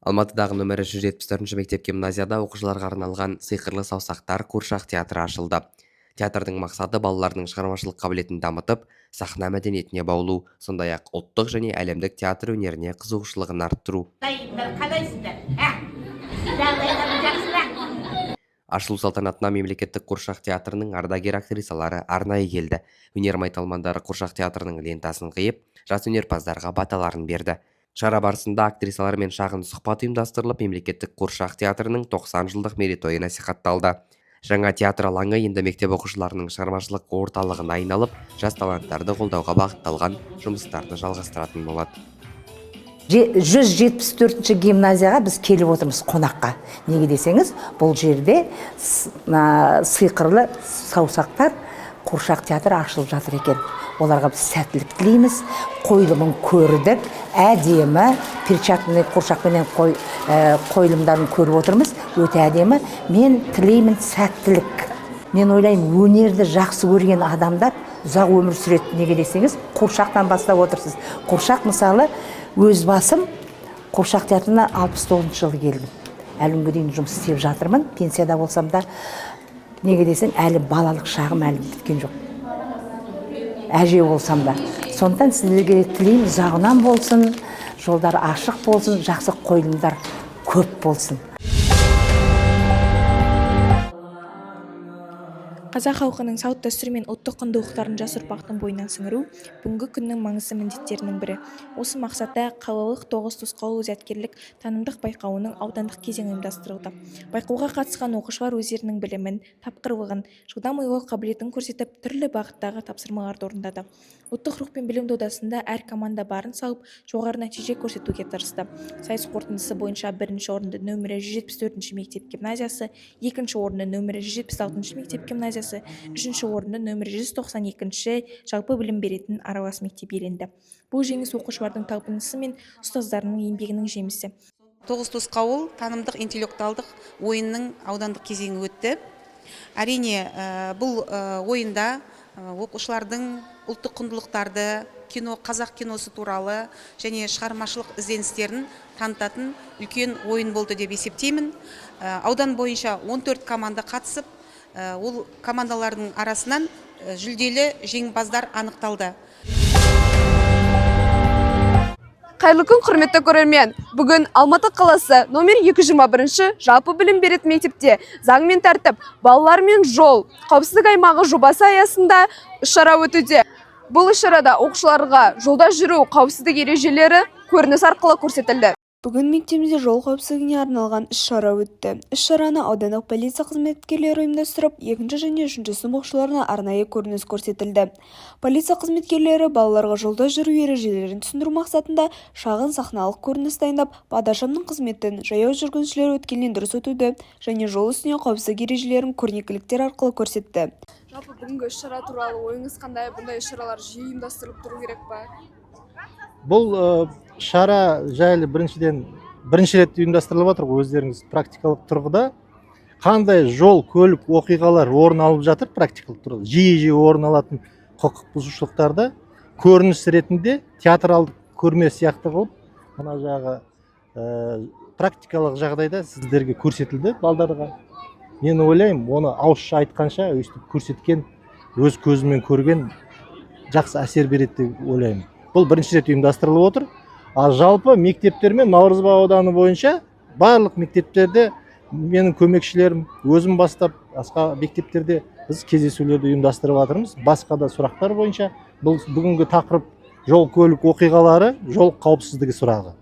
Алматыдағы нөмірі 174 мектеп-гимназияда оқушыларға арналған «Сиқырлы саусақтар» қуыршақ театры ашылды. Театрдың мақсаты – балалардың шығармашылық қабілетін дамытып, сахна мәдениетіне баулу, сондай-ақ ұлттық және әлемдік театр өнеріне қызығушылығын арттыру. Қалайсыздар, ә? Жағдайларың жақсы ма? Ашылу салтанатына мемлекеттік қуыршақ театрының ардагер актрисалары арнайы келді. Өнер майталмандары қуыршақ театрының лентасын қиып, жас өнерпаздарға баталарын берді. Шара барысында актрисалармен шағын сұхбат ұйымдастырылып, мемлекеттік қуыршақ театрының 90 жылдық мерейтойы насихатталды. Жаңа театр алаңы енді мектеп оқушыларының шығармашылық орталығына айналып, жас таланттарды қолдауға бағытталған жұмыстарды жалғастыратын болады. 174 гимназияға біз келіп отырмыз қонаққа. Неге десеңіз, бұл жерде «Сиқырлы саусақтар» қуыршақ театры ашылып жатыр екен. Оларға біз сәттілік тілейміз. Қойылымын көрдік, әдемі перчатканы қуыршақпенен қойылымдарын көріп отырмыз, өте әдемі. Мен тілеймін сәттілік. Мен ойлаймын, өнерді жақсы көрген адамдар ұзақ өмір сүреді. Неге десеңіз, қуыршақтан бастап отырсыз. Қуыршақ, мысалы, өз басым қуыршақ театрына 69-шы жылы келдім, әлі күнге дейін жұмыс істеп жатырмын, пенсияда болсам да. Неге десең, әлі балалық шағым әлі біткен жоқ, әже болсам да. Сондықтан сіздерге тілеймін, ұзағынан болсын, жолдар ашық болсын, жақсы қойылымдар көп болсын. Қазақ халқының салт-дәстүрі мен ұлттық құндылықтарын жас ұрпақтың бойына сіңіру – бүгінгі күннің маңызды міндеттерінің бірі. Осы мақсатта қалалық «Тоғыз тосқауыл» зияткерлік танымдық байқауының аудандық кезеңі ұйымдастырылды. Байқауға қатысқан оқушылар өздерінің білімін, тапқырлығын, жылдам ойлау қабілетін көрсетіп, түрлі бағыттағы тапсырмаларды орындады. Ұлттық рух пен білім додасында әр команда барын салып, жоғары нәтиже көрсетуге тырысты. Сайыс қорытындысы бойынша бірінші орынды нөмірі 174 мектеп гимназиясы, екінші орынды нөмірі 176 мектеп гимназиясы, үшінші орынды нөмірі 192 жалпы білім беретін аралас мектеп иеленді. Бұл жеңіс оқушылардың талпынысы мен ұстаздарының еңбегінің жемісі. «Тоғыз тосқауыл» танымдық интеллектуалдық ойынның аудандық кезеңі өтті. Әрине, бұл ойында оқушылардың ұлттық құндылықтарды, кино, қазақ киносы туралы және шығармашылық ізденістерін танытатын үлкен ойын болды деп есептеймін. Аудан бойынша 14 команда қатысып, ол командалардың арасынан жүлделі жеңімпаздар анықталды. Қайырлы күн, құрметті көрермен! Бүгін Алматы қаласы номер 221 жалпы білім беретін мектепте «Заң мен тәртіп, балалар мен жол, қауіпсіздік аймағы» жобасы аясында іс-шара өтуде. Бұл іс-шарада оқушыларға жолда жүру қауіпсіздік ережелері көрініс арқылы көрсетілді. Бүгін мектебімізде жол қауіпсіздігіне арналған іс-шара өтті. Іс-шараны аудандық полиция қызметкерлері ұйымдастырып, екінші және үшінші сынып оқушыларына арнайы көрініс көрсетілді. Полиция қызметкерлері балаларға жолда жүру ережелерін түсіндіру мақсатында шағын сахналық көрініс дайындап, бағдаршамның қызметін, жаяу жүргіншілер өткелінен дұрыс өтуді және жол үстінде қауіпсіздік ережелерін көрнекіліктер арқылы көрсетті. Жалпы, бүгінгі іс-шара туралы ойыңыз қандай? Бұндай іс-шаралар жиі ұйымдастырылып тұру керек па? Бұл шара жайлы, біріншіден, бірінші рет ұйымдастырылып жатыр ғой. Өздеріңіз практикалық тұрғыда қандай жол көлік оқиғалар орын алып жатыр, практикалық тұрғыда жиі жиі орын алатын құқық бұзушылықтарды көрініс ретінде театралдық көрме сияқты қылып, мына жағы практикалық жағдайда сіздерге көрсетілді, балдарға. Мен ойлаймын, оны ауызша айтқанша, өйстіп көрсеткен, өз көзімен көрген жақсы әсер береді деп ойлаймын. Бұл бірінші рет ұйымдастырылып отыр. Ал жалпы мектептер мен Наурызбай ауданы бойынша барлық мектептерде менің көмекшілерім, өзім бастап, басқа мектептерде біз кездесулерді ұйымдастырып жатырмыз басқа да сұрақтар бойынша. Бұл бүгінгі тақырып – жол көлік оқиғалары, жол қауіпсіздігі сұрағы.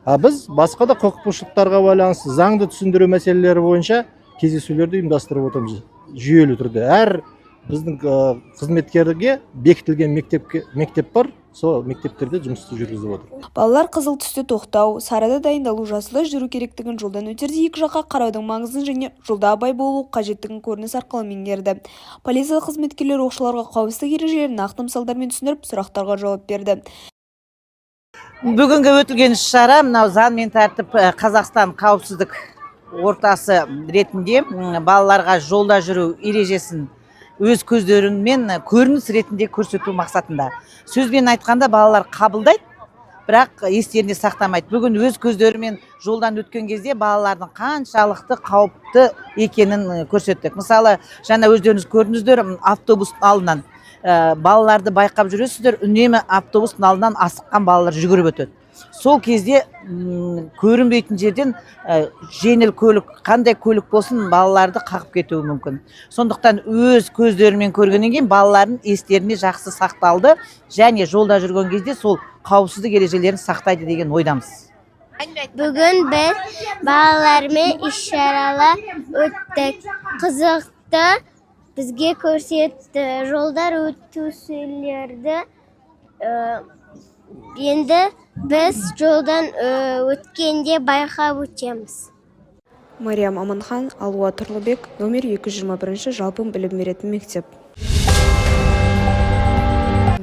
А біз басқа да құқық бұзушылықтарға байланысты заңды түсіндіру мәселелері бойынша кездесулерді ұйымдастырып отырмыз жүйелі түрде. Әр біздің қызметкерге бекітілген мектепке, мектеп бар, сол мектептерде жұмысты жүргізіп отыр. Балалар қызыл түсте тоқтау, сарыда дайындалу, жасылда жүру керектігін, жолдан өтерде екі жаққа қараудың маңызын және жолда абай болу қажеттігін көрініс арқылы меңгерді. Полиция қызметкерлері оқушыларға қауіпсіздік ережелерін нақты мысалдармен түсіндіріп, сұрақтарға жауап берді. Бүгінгі өтілген іс шара мынау «Заң мен тәртіп, Қазақстан қауіпсіздік ортасы» ретінде балаларға жолда жүру ережесін өз көздерімен көрініс ретінде көрсету мақсатында. Сөзбен айтқанда балалар қабылдайды. Бірақ естеріне сақтамайды. Бүгін өз көздерімен жолдан өткен кезде балалардың қаншалықты қауіпті екенін көрсеттік. Мысалы, жаңа өздеріңіз көрдіңіздер, автобустың алдынан балаларды байқап жүресіздер, үнемі автобустың алдынан асыққан балалар жүгіріп өтеді. Сол кезде көрінбейтін жерден жеңіл көлік, қандай көлік болсын, балаларды қағып кетуі мүмкін. Сондықтан өз көздерімен көргеннен кейін балалардың естеріне жақсы сақталды және жолда жүрген кезде сол қауіпсіздік ережелерін сақтайды деген ойдамыз. Бүгін біз балалармен іс-шаралар өттік. Қызықты бізге көрсетті. Жолдар өтушілерді енді біз жолдан өткенде байқап өтеміз. Мариям Аманхан, Алуа Тұрлыбек, номер 221 жалпы білім беретін мектеп.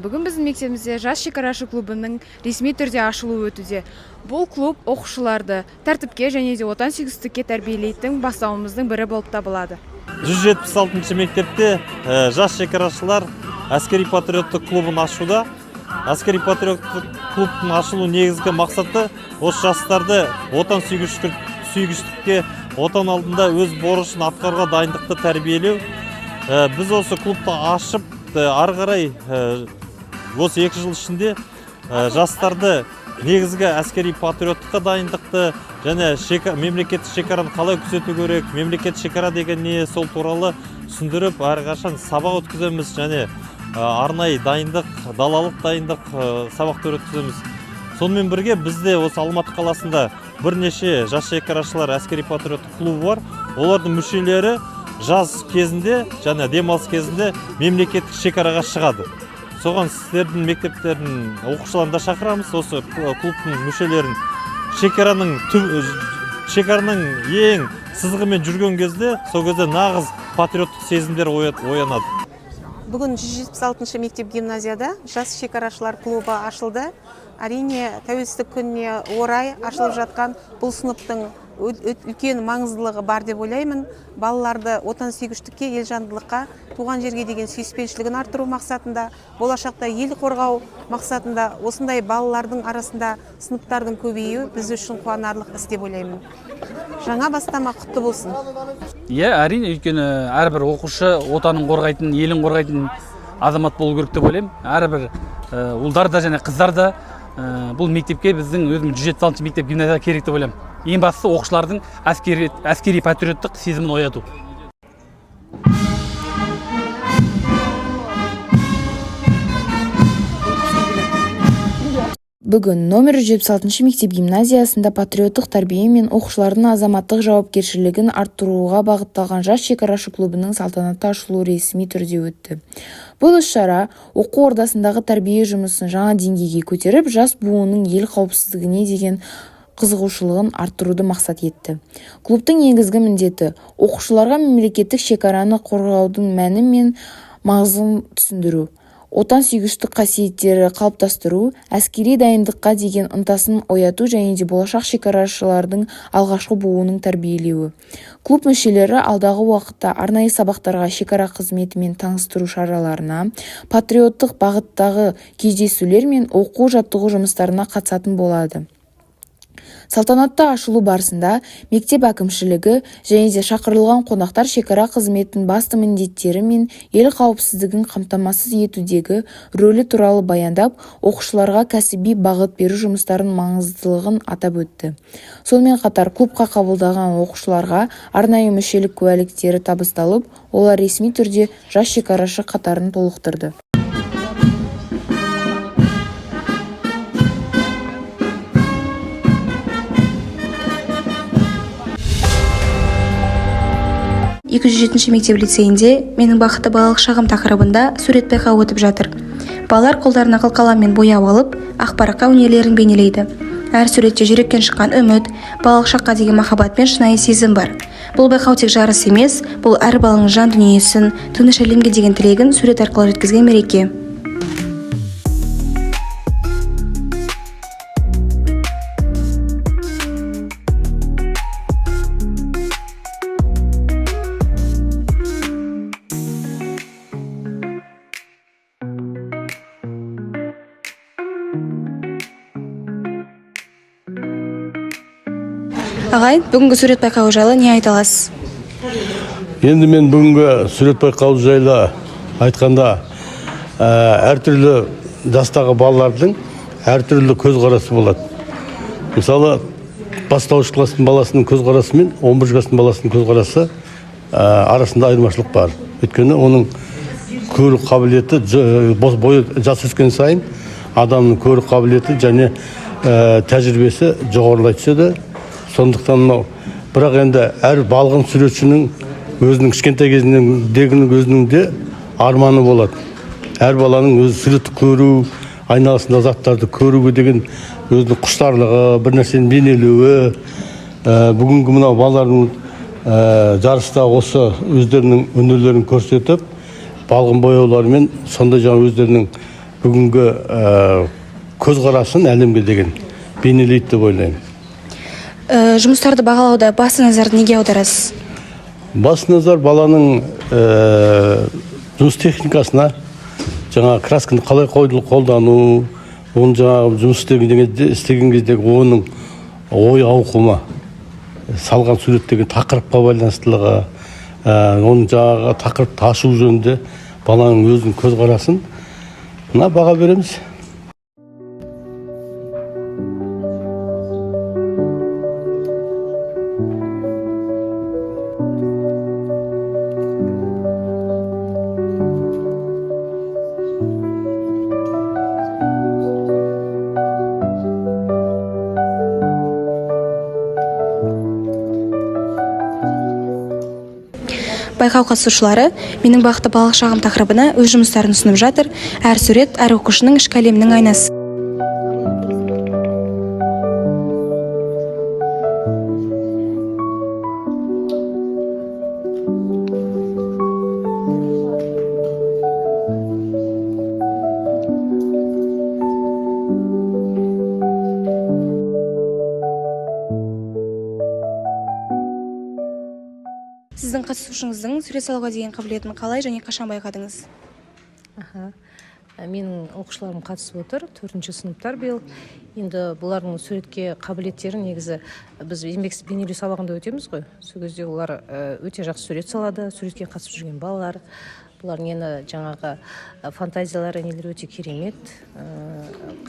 Бүгін біздің мектебімізде Жас шекарашы клубының ресми түрде ашылуы өтуде. Бұл клуб оқушыларды тәртіпке және де отансүйгіштікке тәрбиелейтін бастауымыздың бірі болып табылады. 176 мектепте жас шекарашылар әскери патриоттық клубын ашуда. Әскери патриоттық клубтың ашылу негізгі мақсаты осы жастарды отан сүйгіштікке, отан алдында өз борышын атқаруға дайындықты тәрбиелеу. Біз осы клубты ашып, ары қарай осы 2 жыл ішінде жастарды негізгі әскери патриоттыққа дайындықты және мемлекеттік шекараны қалай күзету керек, мемлекеттік шекара деген не, сол туралы түсіндіріп, әрқашан сабақ өткіземіз және арнайы дайындық, далалық дайындық сабақтар өткіземіз. Сонымен бірге бізде осы Алматы қаласында бірнеше жас шекарашылар әскери патриоттық клубы бар. Олардың мүшелері жаз кезінде және демалыс кезінде мемлекеттік шекараға шығады. Соған сіздердің мектептердің оқушыларын да шақырамыз, осы клубтың мүшелерін шекараның ең сызығымен жүрген кезде, сол кезде нағыз патриоттық сезімдер оянады. Бүгін 176 мектеп гимназияда Жас шекарашылар клубы ашылды. Әрине, тәуелсіздік күніне орай ашылып жатқан бұл сыныптың үлкен маңыздылығы бар деп ойлаймын. Балаларды отансүйгіштікке, елжандылыққа, туған жерге деген сүйіспеншілігін арттыру мақсатында, болашақта ел қорғау мақсатында осындай балалардың арасында сыныптардың көбеюі біз үшін қуанарлық іс деп ойлаймын. Жаңа бастама құтты болсын. Иә, әрине, өйткені әрбір оқушы отанын қорғайтын, елін қорғайтын азамат болу керек деп ойлаймын. Әрбір ұлдар да және қыздар да бұл мектепке, біздің өзіміз 176 мектеп гимназияға керек деп ойлаймын. Ең бастысы оқушылардың әскери патриоттық сезімін ояту. Бүгін номер 176 мектеп гимназиясында патриоттық тәрбие мен оқушылардың азаматтық жауапкершілігін арттыруға бағытталған Жас шекарашы клубының салтанатты ашылуы ресми түрде өтті. Бұл іс-шара оқу ордасындағы тәрбие жұмысын жаңа деңгейге көтеріп, жас буынның ел қауіпсіздігіне деген қызығушылығын арттыруды мақсат етті. Клубтың негізгі міндеті оқушыларға мемлекеттік шекараны қорғаудың мәні мен маңызын түсіндіру, отансүйгіштік қасиеттері қалыптастыру, әскери дайындыққа деген ынтасын ояту және де болашақ шекарашылардың алғашқы буынын тәрбиелеуі. Клуб мүшелері алдағы уақытта арнайы сабақтарға, шекара қызметімен таныстыру шараларына, патриоттық бағыттағы кездесулер мен оқу-жаттығу жұмыстарына қатысатын болады. Салтанатты ашылу барысында мектеп әкімшілігі және де шақырылған қонақтар шекара қызметінің басты міндеттері мен ел қауіпсіздігін қамтамасыз етудегі рөлі туралы баяндап, оқушыларға кәсіби бағыт беру жұмыстарының маңыздылығын атап өтті. Сонымен қатар клубқа қабылдаған оқушыларға арнайы мүшелік куәліктері табысталып, олар ресми түрде жас шекарашы қатарын толықтырды. Екі жүз жетінші мектеп лицейінде «Менің бақытты балалық шағым» тақырыбында сурет байқауы өтіп жатыр. Балалар қолдарына қылқалам мен бояу алып, ақ параққа өнерлерін бейнелейді. Әр суретте жүректен шыққан үміт, балалық шаққа деген махаббат пен шынайы сезім бар. Бұл байқау тек жарыс емес, бұл әр баланың жан дүниесін, тыныш әлемге деген тілегін сурет арқылы жеткізген мереке. Ағай, бүгінгі сурет байқауы жайлы не айта аласыз? Енді мен бүгінгі сурет байқауы жайлы айтқанда, әртүрлі жастағы балалардың әртүрлі көзқарасы болады. Мысалы, бастауыш класстың баласының көзқарасы мен 11 класстың баласының көзқарасы арасында айырмашылық бар. Өйткені оның көру қабілеті, бойы жас өскен сайын адамның көру қабілеті және тәжірибесі жоғарылай түседі. Сондықтан мынау, бірақ енді әр балғын суретшінің өзінің кішкентай кезіндегінің өзінің де арманы болады. Әр баланың өзі суретті көру, айналасында заттарды көруге деген өзінің құштарлығы, бір нәрсені бейнелеуі. Бүгінгі мынау балалардың жарыста осы өздерінің өнерлерін көрсетіп, балғын бояуларымен сондай жаңа өздерінің бүгінгі көзқарасын әлемге деген бейнелейді деп ойлаймын. Жұмыстарды бағалауда басты назарды неге аударасыз? Басты назар баланың жұмыс техникасына, жаңағы красканы қалай қолдану, оның жаңағы жұмыс істеген кездегі оның ой ауқымы, салған суреттегі тақырыпқа байланыстылығы, оның жаңағы тақырыпты ашу жөнінде баланың өзінің көзқарасын мына баға береміз. Байқау қатысушылары «Менің бақытты балалық шағым» тақырыбына өз жұмыстарын ұсынып жатыр. Әр сурет әр оқушының ішкі әлемінің айнасы. Сіздің қатысушыңыздың сурет салуға деген қабілетін қалай және қашан байқадыңыз? Аха. Менің оқушыларым қатысып отыр, төртінші сыныптар биыл. Енді бұлардың суретке қабілеттері негізі біз еңбек бейнелеу сабағында өтеміз ғой. Сол кезде олар өте жақсы сурет салады, суретке қатысып жүрген балалар. Бұлардың енді жаңағы фантазиялары, нелері өте керемет.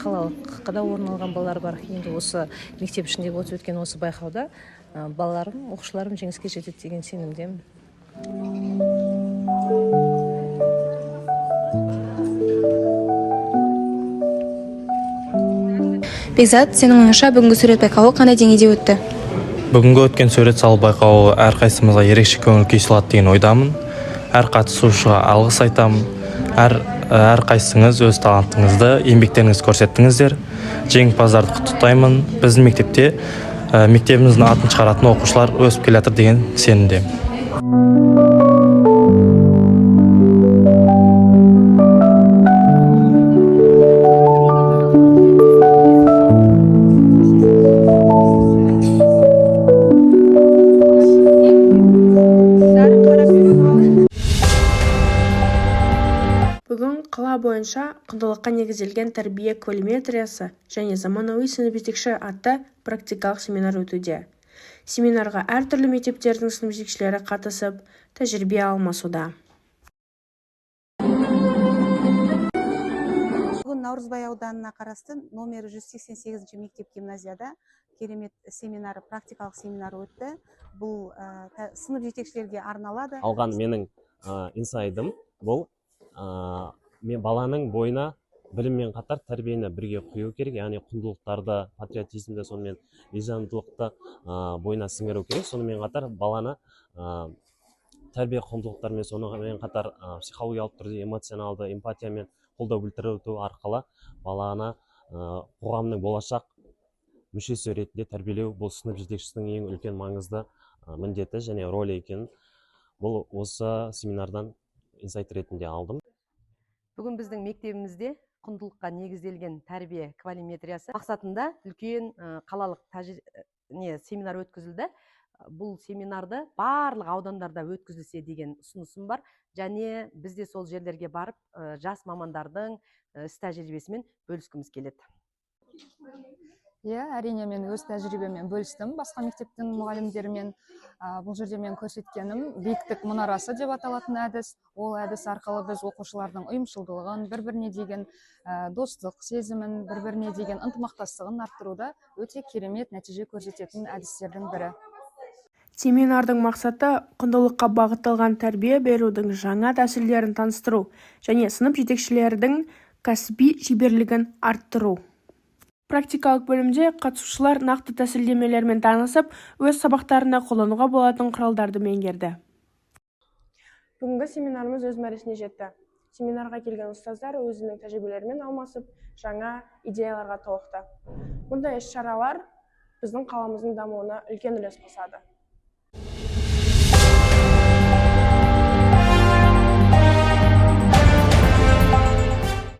Қалалыққа да орын алған балалар бар. Енді осы мектеп ішінде өткен осы байқауда балаларым, оқушыларым жеңіске жетеді деген сенімдемін. Бекзат, сенің ойыңша, бүгінгі сурет байқауы қандай деңгейде өтті? Бүгінгі өткен сурет салу байқауы әрқайсымызға ерекше көңіл күй сыйлады деген ойдамын. Әр қатысушыға алғыс айтамын. Әрқайсыңыз өз талантыңызды, еңбектеріңізді көрсеттіңіздер. Жеңімпаздарды құттықтаймын. Біздің мектепте мектебіміздің атын шығаратын оқушылар өсіп келе жатыр деген сенімдемін. Бүгін қала бойынша құндылыққа негізделген тәрбие квалиметриясы және заманауи сынып жетекші атты практикалық семинар өтуде. Семинарға әртүрлі мектептердің сынып жетекшілері қатысып, тәжірибе алмасуда. Бүгін Наурызбай ауданына қарасты номері 188 мектеп гимназияда керемет семинар, практикалық семинар өтті. Бұл сынып жетекшілерге арналады. Алған менің инсайдым бұл мен баланың бойына біліммен қатар тәрбиені бірге құю керек, яғни құндылықтарды, патриотизмді, сонымен елжандылықты бойына сіңіру керек. Сонымен қатар баланы тәрбие құндылықтарымен, сонымен қатар психологиялық түрде эмоционалды эмпатиямен қолдау білдіру арқылы баланы қоғамның болашақ мүшесі ретінде тәрбиелеу бұл сынып жетекшісінің ең үлкен маңызды міндеті және рөлі екенін бұл осы семинардан инсайт ретінде алдым. Бүгін біздің мектебімізде құндылыққа негізделген тәрбие квалиметриясы мақсатында үлкен қалалық семинар өткізілді. Бұл семинарды барлық аудандарда өткізілсе деген ұсынысым бар. Және біз де сол жерлерге барып жас мамандардың іс тәжірибесімен бөліскіміз келеді. Иә, әрине, мен өз тәжірибеммен бөлістім басқа мектептің мұғалімдерімен. Бұл жерде мен көрсеткенім биіктік мұнарасы деп аталатын әдіс. Ол әдіс арқылы біз оқушылардың ұйымшылдығын, бір біріне деген достық сезімін, бір біріне деген ынтымақтастығын арттыруда өте керемет нәтиже көрсететін әдістердің бірі. Семинардың мақсаты құндылыққа бағытталған тәрбие берудің жаңа тәсілдерін таныстыру және сынып жетекшілердің кәсіби шеберлігін арттыру. Практикалық бөлімде қатысушылар нақты тәсілдемелермен танысып, өз сабақтарында қолдануға болатын құралдарды меңгерді. Бүгінгі семинарымыз өз мәресіне жетті. Семинарға келген ұстаздар өзінің тәжірибелерімен алмасып, жаңа идеяларға толықты. Бұндай іс-шаралар біздің қаламыздың дамуына үлкен үлес қосады.